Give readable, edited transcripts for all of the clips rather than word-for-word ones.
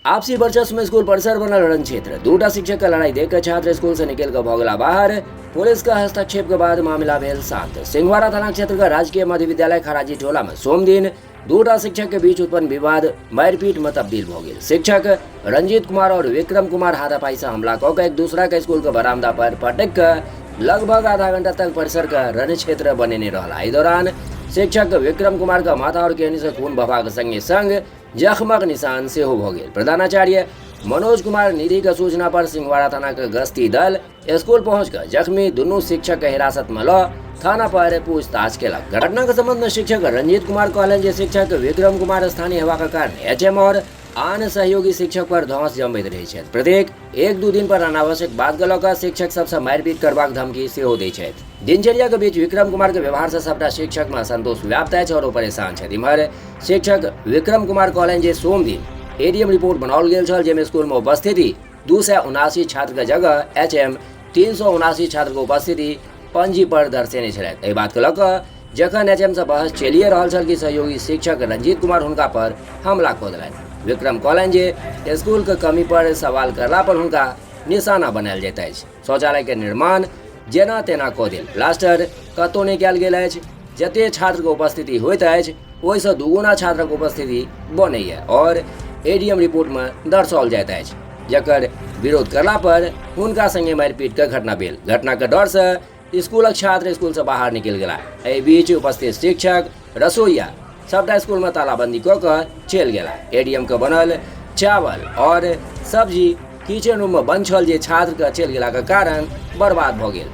आपसी वर्चस्व में स्कूल परिसर बनल रण क्षेत्र। दूटा शिक्षक के लड़ाई देख के छात्र स्कूल से निकल के भऽ गेला बाहर। पुलिस के हस्तक्षेप के बाद मामला भेल शांत। सिंहवाड़ा थाना क्षेत्र के राजकीय मध्य विद्यालय खराजी टोला में सोमदिन दूटा शिक्षक के बीच उत्पन्न विवाद मारपीट में तब्दील भऽ गेल। शिक्षक रंजीत कुमार और विक्रम कुमार हाथापाई से हमला कऽ के एक दूसरा के स्कूल के बरामदा पर पटक के लगभग आधा घंटा तक परिसर के रण क्षेत्र बनेने रहला। एहि दौरान शिक्षक विक्रम कुमार के माथा और केहनी से खून बहबाक संगे संग जख्मक निशान सेहो भऽ गेल। प्रधानाचार्य मनोज कुमार निधि के सूचना पर सिंहवाड़ा थाना के गश्ती दल स्कूल पहुंच कर जख्मी दुनू शिक्षक के हिरासत में ल थाना पर पूछताछ केलक। घटना के संबंध में शिक्षक रंजीत कुमार कहलनि जे शिक्षक विक्रम कुमार स्थानीय हेबाक कारण एचएम और आन सहयोगी शिक्षक पर धौंस जमबैत रहै छथि। प्रत्येक एक दू दिन पर अनावश्यक बात के लऽ कऽ शिक्षक सबसँ मारिपीट करबाक धमकी सेहो दै छथि। दिनचर्या के बीच विक्रम कुमार के व्यवहार से सबटा शिक्षक में असंतोष व्याप्त अछि और ओ परेशान छथि। इम्हर शिक्षक विक्रम कुमार कहलनि जे सोमदिन एडीएम रिपोर्ट बनाओल गेल छल, जाहिमे स्कूल में उपस्थिति 279 छात्र के जगह एचएम 379 छात्र के उपस्थिति पंजी पर दर्शेने छलथि। एहि बात के लऽ कऽ जखन एचएम से बहस चलिए रहल छल कि सहयोगी शिक्षक रंजीत कुमार हुनका पर हमला कऽ देलनि। विक्रम कहलनि जे स्कूल के कमी पर सवाल करला पर हुनका निशाना बनायल जाइत अछि। शौचालय के निर्माण जेना तेना कऽ देल, प्लास्टर कतौ नहि कयल गेल अछि। जते छात्र के उपस्थिति होइत अछि ओहिसँ दुगुना छात्रक उपस्थिति बनैया और एडीएम रिपोर्ट में दर्शाओल जाइत अछि, जकर विरोध करला पर हुनका संगे मारिपीट के घटना भेल। घटना के डर से स्कूलक छात्र स्कूल से बाहर निकलि गेला। एहि बीच उपस्थित शिक्षक रसोईया सबटा स्कूल में तालाबंदी कऽ कऽ चलि गेला। एडीएम के बनल चावल और सब्जी किचन रूम में बंद छल, जे छात्र के चलि गेला के कारण बर्बाद भऽ गेल।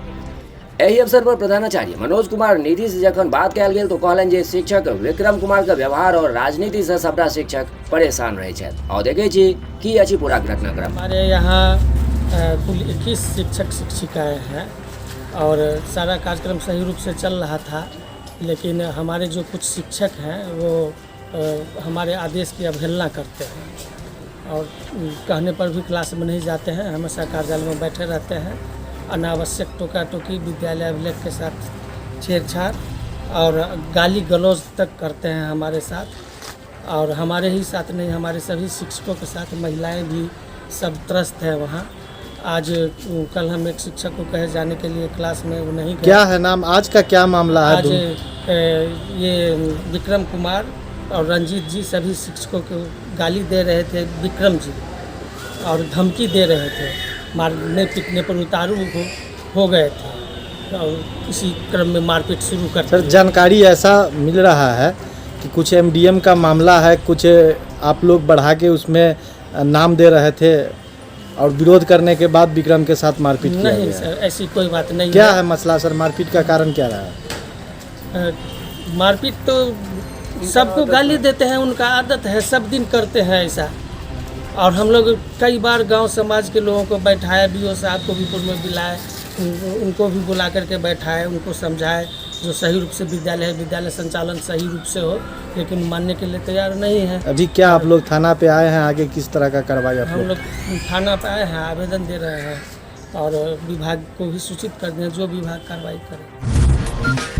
एहि अवसर पर प्रधानाचार्य मनोज कुमार निधि से जखन बात कयल गेल तो कहलनि जे शिक्षक विक्रम कुमार के व्यवहार और राजनीति से सबटा शिक्षक परेशान रहे छथि। और देखे छी की अछि पूरा घटनाक्रम। हमारे यहाँ कुल 21 शिक्षक शिक्षिकाएँ हैं और सारा कार्यक्रम सही रूप से चल रहा था, लेकिन हमारे जो कुछ शिक्षक हैं वो हमारे आदेश की अवहेलना करते हैं और कहने पर भी क्लास में नहीं जाते हैं, हमेशा कार्यालय में बैठे रहते हैं। अनावश्यक टोका टोकी, विद्यालय अभिलेख के साथ छेड़छाड़ और गाली गलौज तक करते हैं हमारे साथ। और हमारे ही साथ नहीं, हमारे सभी शिक्षकों के साथ महिलाएं भी सब त्रस्त हैं वहाँ। आज कल हम एक शिक्षक को कहे जाने के लिए क्लास में, वो नहीं गए। क्या है नाम, आज का क्या मामला है? आज ये विक्रम कुमार और रंजीत जी सभी शिक्षकों को गाली दे रहे थे, विक्रम जी, और धमकी दे रहे थे, मारने पीटने पर उतारू हो गए थे और इसी क्रम में मारपीट शुरू कर सर, जानकारी ऐसा मिल रहा है कि कुछ एमडीएम का मामला है, कुछ आप लोग बढ़ा के उसमें नाम दे रहे थे और विरोध करने के बाद विक्रम के साथ मारपीट किया नहीं गया है। सर, ऐसी कोई बात नहीं। क्या है मसला सर, मारपीट का कारण क्या रहा है? मारपीट तो सबको गाली देते हैं, उनका आदत है, सब दिन करते हैं ऐसा। और हम लोग कई बार गांव समाज के लोगों को बैठाए, बीओ साहब को भी पूर्व में बुलाए, उनको भी बुला करके बैठाए, उनको समझाए जो सही रूप से विद्यालय है, विद्यालय संचालन सही रूप से हो, लेकिन मानने के लिए तैयार नहीं है। अभी क्या आप लोग थाना पे आए हैं, आगे किस तरह का कार्रवाई आप हम लोग? लोग थाना पे आए हैं, आवेदन दे रहे हैं और विभाग को भी सूचित कर दें, जो विभाग कार्रवाई करे।